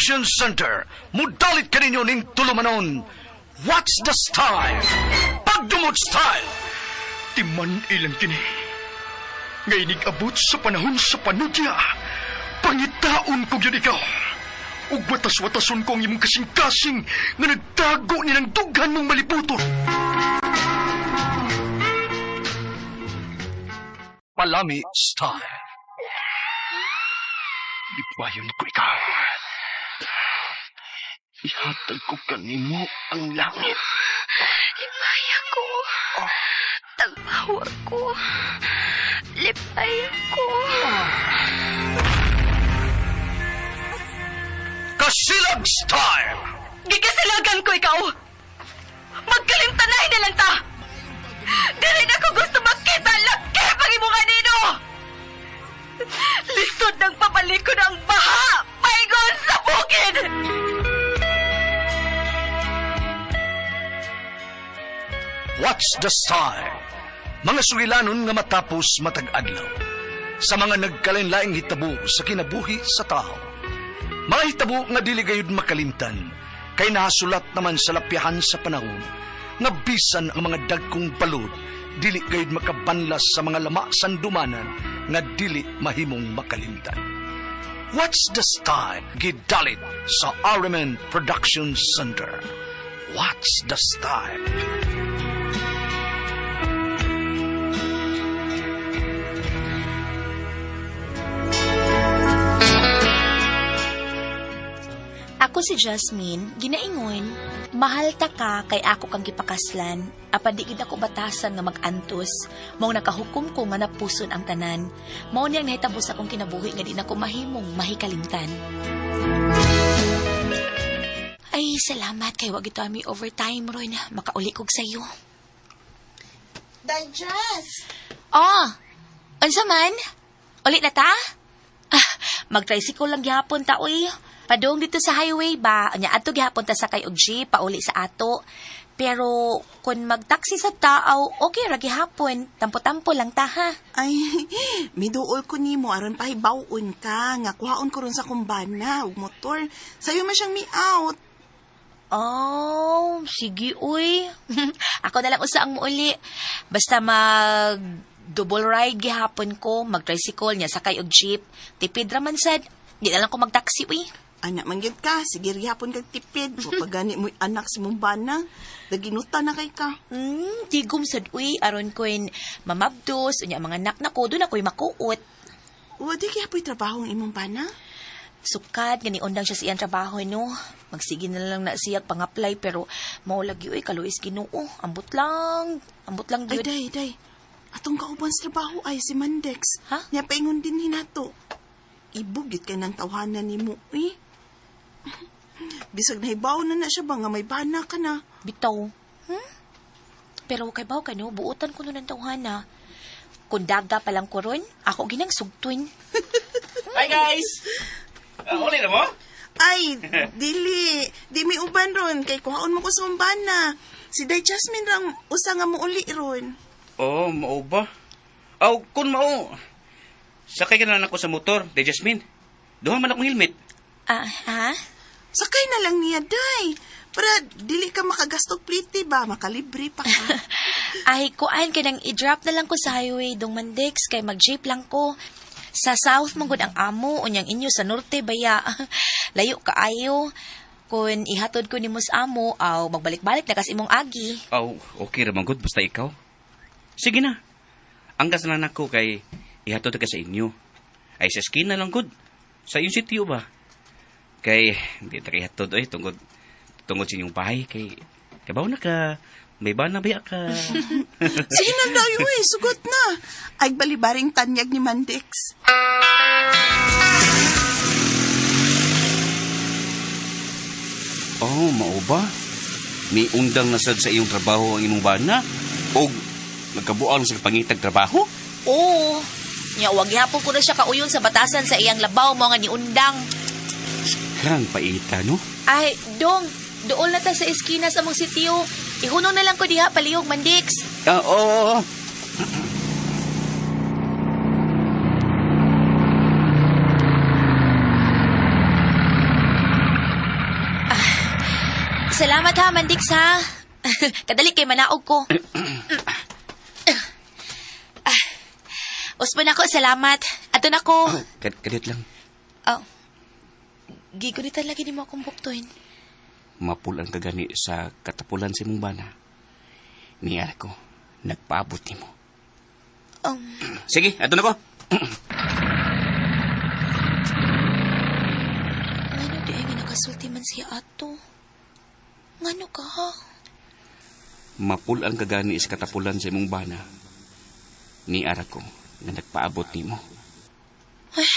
Production Center. Mudalit kaninyo ning tulumanon. What's the style? Pagdumot style! Timan ilang kini. Ngay abot sa panahon sa panudya. Pangitaon ko yun ikaw. Ug watas-watason ko ang imong kasing-kasing nga nagtago ni ng dughan mong maliputon. Palami style. Lipayon ko ikaw. Ihatag ko kanimo ang langit. Lipay ako. Tagbawa ko. Lipay ako. Kasilag style! Gikasilagan ko ikaw! Magkalimtanay na lang ta! Dili na ko gusto makita laki pang imong anino! Lisod ng papalikon ang baha! Paingon sa bukid! What's the style? Mga sugilanon nga matapos matag adlaw. Sa mga nagkalain-laing hitabo sa kinabuhi sa tao. Mga hitabo nga dili gayud makalimtan, kay nahasulat naman sa lapyahan sa panahon, nga bisan ang mga dagkong balod, dili gayud makabanlas sa mga lama sandumanan, nga dili mahimong makalimtan. What's the style? Gidalit sa RMN Production Center. What's the style? Ako si Jasmine, ginaingon, mahal ta ka kay ako kang gipakaslan, apan di gid ako batasan nga mag-antos, mao nakahukom ko nga napuson ang tanan. Mao niyang nahitabo sa akong kinabuhi nga di na ko mahimong mahikalimtan. Ay, salamat kay wag ito ami overtime ron, makauli kog sayo. Day, Jas! Oh, unsa man? Uli na ta? Ah, mag-tricycle lang gihapon ta, uy. Padung dito sa highway ba? Anya adto gihapon ta sakay og jeep pauli sa ato. Pero kung magtaksi sa tao, okay ra gihapon. Tampo-tampo lang ta ha. Ay, miduol ko nimo aron pahibaw-on ka nga kuhaon ko ron sa kumbana ug motor. Sayo man siyang mi-out. Oh, sige uy. Ako na lang usa ang muuli. Basta mag double ride gihapon ko, mag-tricycle niya sakay og jeep. Tipid ra man sad. Di na lang ko magtaksi uy. Anak man gyud ka, sige gihapon kag tipid. Wa pa gani mo anak si mong bana. Daginuta na kay ka. Tigom sad uy aron kun mamabdos unya mga anak nako doon ako'y makuot. Wa di gihapoy trabaho ang imong bana? Sukad gani undang siya sa iyang trabaho no. Magsige na lang na siya pang-apply pero mao lagi uy kaluis Ginoo. Ambot lang Ay gyud. day day. Atong kauban sa trabaho ay si Mandex. Ha? Nya paingon din hinato. Ibugit kay nang tawhanan nimo uy. Bisag nahibaw na na siya ba nga may bana ka na. Bitaw. Pero kay baw ka no, buotan ko nun ang tawhana. Kung daga pa lang ko ron, ako ginang sugtuin. Hi guys! Uli na mo? Ay, dili. Di mi uban ron. Kay kuhaon mo ko sa umbana. Si Day Jasmine rang usa nga mo uli ron. Oh, mao ba? Aw, kun mao. Sakay ka na lang ako sa motor, Day Jasmine. Duha man akong helmet. Ah, ha? Sakay na lang niya, Day. Para dili ka makagastog pliti ba? Makalibre pa ka. Ay, kuan kay nang i-drop na lang ko sa highway dong Mandex kay mag-jeep lang ko. Sa south man gud ang amo, unyang inyo sa norte baya. Layo kaayo. Kun ihatod ko nimo sa amo, aw magbalik-balik na kas imong agi. Aw, okay ra man gud basta ikaw. Sige na. Ang kasalanan ko kay ihatod ka sa inyo. Ay sa eskina lang gud. Sa iyong sitio ba? Kay hindi ta ihatod oy tungod sa inyong bahay kay kabaw na ka. May bana ba ka? Sige na dayo eh, sugot na. Ay balibaring tanyag ni Mandex. Oh, mao ba? May undang na sad sa iyong trabaho ang imong bana? O nagkabuang sa pangitag trabaho? Oo. Nya wag gihapon ko na siya kauyon sa batasan sa iyang labaw mo nga niundang. Karang paita, no? Ay, dong, dool na ta sa eskina sa mong sitio. Ihunong na lang ko diha palihog Mandex. Ah, oo. Salamat ha, Mandix ha. Kadali kay manaog ko. Ah, usbon ako, salamat. Ato na ko. Kadiyot lang. Oh. Gigunitan lagi nimo akong buktuin. Mapulan ka gani sa katapulan sa imong bana. Niya ko, nagpaabot nimo. Sige, ato na ko. Ngano di ay nga nakasulti man siya ato? Ngano ka ha? Mapulan ka gani sa katapulan sa imong bana. Niara ko nga nagpaabot nimo. Ay,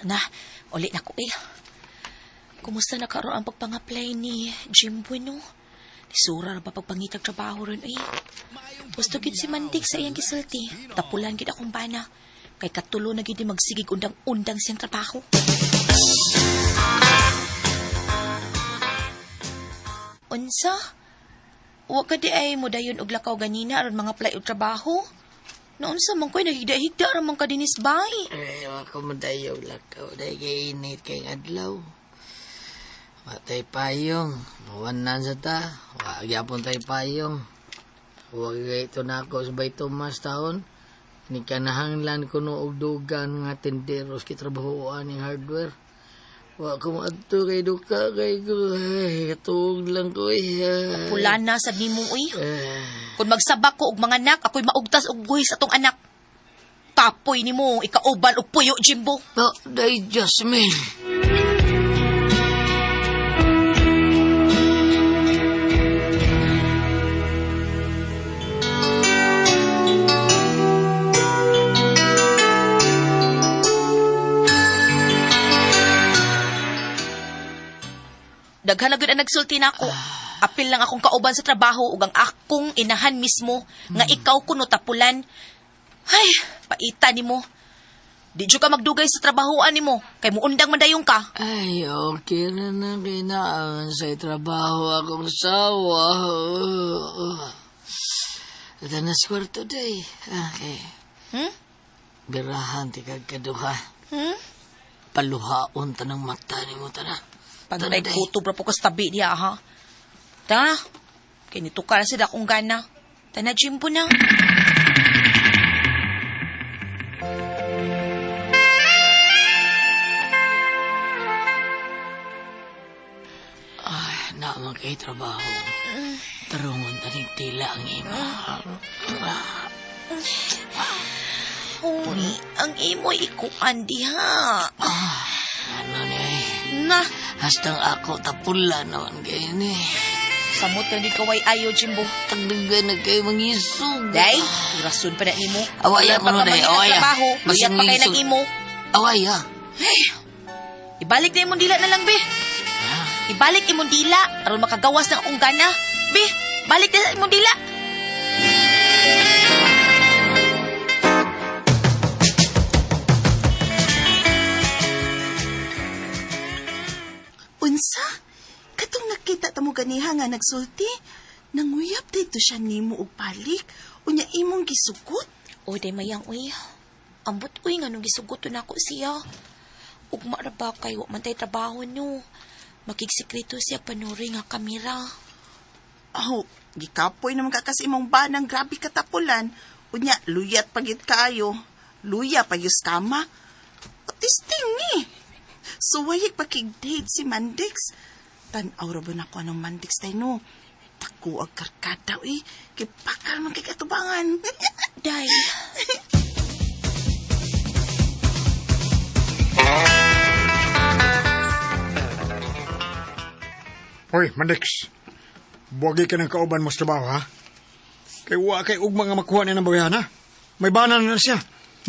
na, uli na ko eh. Kumusta na karon ang pagpang-apply ni Jimbo no? Nisura ra ba pagpangitag trabaho ron eh. Gusto gid si Mandik sa iyang gisulti. Tapulan gid akong bana. Kay katulo na gid ni magsigig undang-undang siyang trabaho. Unsa? Wa ka di ay modayon og lakaw ganina aron mga apply og trabaho? Naunsa man ko'y naghigda-higda ra man ka dinis bay. Ay, ako madayaw lakaw. Dahil kay init kay adlaw. Wa tay payong. Buwan sa ta. Wa gyapon tay payong. Wa kay ito na ako sa Bay Tomas taon. Ni kanahanglan ko no og dugang nga tinderos kitrabahoan ning hardware. Wa ko maadto kay duka kay ko. Ay, katuog lang ko eh. Pula na sad nimo uy. Kung magsabak ko og mga anak, ako'y maugtas og buhis atong anak. Tapoy nimo ikauban og puyo, Jimbo. Oh, day Jasmine. Daghan na gyud ang nagsulti nako. Apil lang akong kauban sa trabaho ug ang akong inahan mismo nga ikaw kuno tapulan. Ay, paita nimo. Di jud ka magdugay sa trabahoan nimo kay muundang man dayon ka. Ay, okay na na kinaan sa trabaho akong sawa. Tanas kwarto day. Okay. Hmm? Birahan ti kag kaduha. Hmm? Paluhaon ta ng mata ni mo tana. Pantay kutob ra po ko sa tabi diha ha. Ta, kay nitukar sa akong gana. Tana Jimbo na. Ay, naman kay trabaho. Tarungon ta ning tila ang imo. Uy, ang imo ikuan diha. Ano ni? Na, Hastang ako tapula naman kayo ni. samot ka gid kaway ayo Jimbo. Tagdagan na kayo mangisog. Day, rason pa na nimo. Awaya Wala ko pa no, ka day. mangitag Awaya. trabaho, Basing luyat pa kay ngisog. nang imo. Awaya. Ibalik na imong dila na lang, be. Ibalik imong dila aron makagawas ng akong gana. Be, balik na imong dila. Unsa? Katong nakita ta mo ganiha nga nagsulti, nanguyab dito siya nimo og balik, unya imong gisugot. Oy, day mayang uy. Ambot uy nga nung gisugot na ako siya. Ugma ra ba kay wa man tay trabaho no. Makigsikreto siya panuri nga kamera. Oh, gikapoy naman ka kasi imong banang grabe katapulan. Unya, luyat pagit kaayo. Luya pag kama. Tisting ni. Suwayig pakig-date si Mandix. Tan-aw ra ba na ko anong Mandix tayo no? Tako ang karkada eh. Kipakal man kay katubangan. Day. Hoy, Mandix. Buwagi ka ng kauban mo sa trabaho, ha? Kay wa kay ugma nga makuha niya ng babayahan, ha? May bana na siya.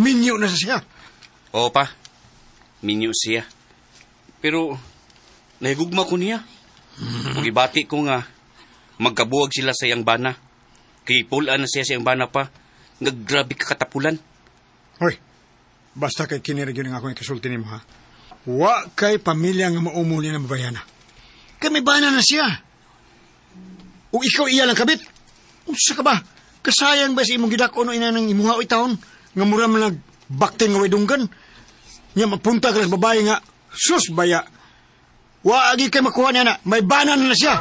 Minyo na siya. Oo pa, minyo siya. Pero, nahigugma ko niya. Ug ibati ko nga, magkabuwag sila sa iyang bana. Kay pulaan na siya sa iyang bana pa. Nga grabe ka katapulan. Hoy, basta kay kinirigyo yun ang akong ikasulti nimo, ha? Wa kay pamilya nga maumo niya ng babayahan, ha? Kay may bana na siya. O ikaw iya lang kabit. Unsa ka ba? Kasayang ba sa imong gidak-on o ina ng imuha o taon? Nga mura man nagbaktin nga way dunggan. Nya mapunta ka sa babae nga, sus baya. Wa agi kay makuha niya na, may bana na siya.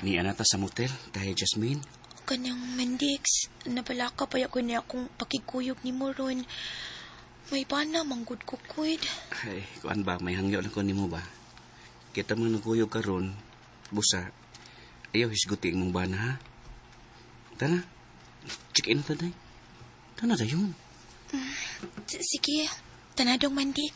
Ni anata sa motel, dahil Jasmine. Kanang Mandix, napalaka pa ko niya akong pakigkuyog ni mo ron. May bana, manggod ko kuid. Ay, kuan ba, may hangyo lang ko nimo ba? Kita mo naguyog karon, busa, ayaw hisguti ang mong bana, ha? Tara, check in ta, day. Tana dayon. Sige, tanadong Mandix.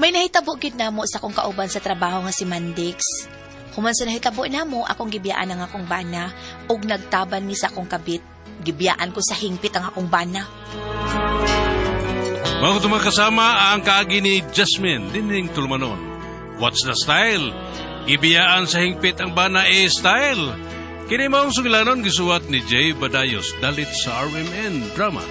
May nahitabo gid namo sa akong kauban sa trabaho nga si Mandix. Human sa nahitabo namo, akong gibiyaan ang akong bana ug nagtaban mi sa akong kabit. Gibiyaan ko sa hingpit ang akong bana. Mga itong kasama ang kaagi ni Jasmine Dinding Tulmanon. What's the style? Gibiyaan sa hingpit ang bana e style. Kini maong sugilanon gisuwat ni Jay Badayos dalit sa RMN Drama.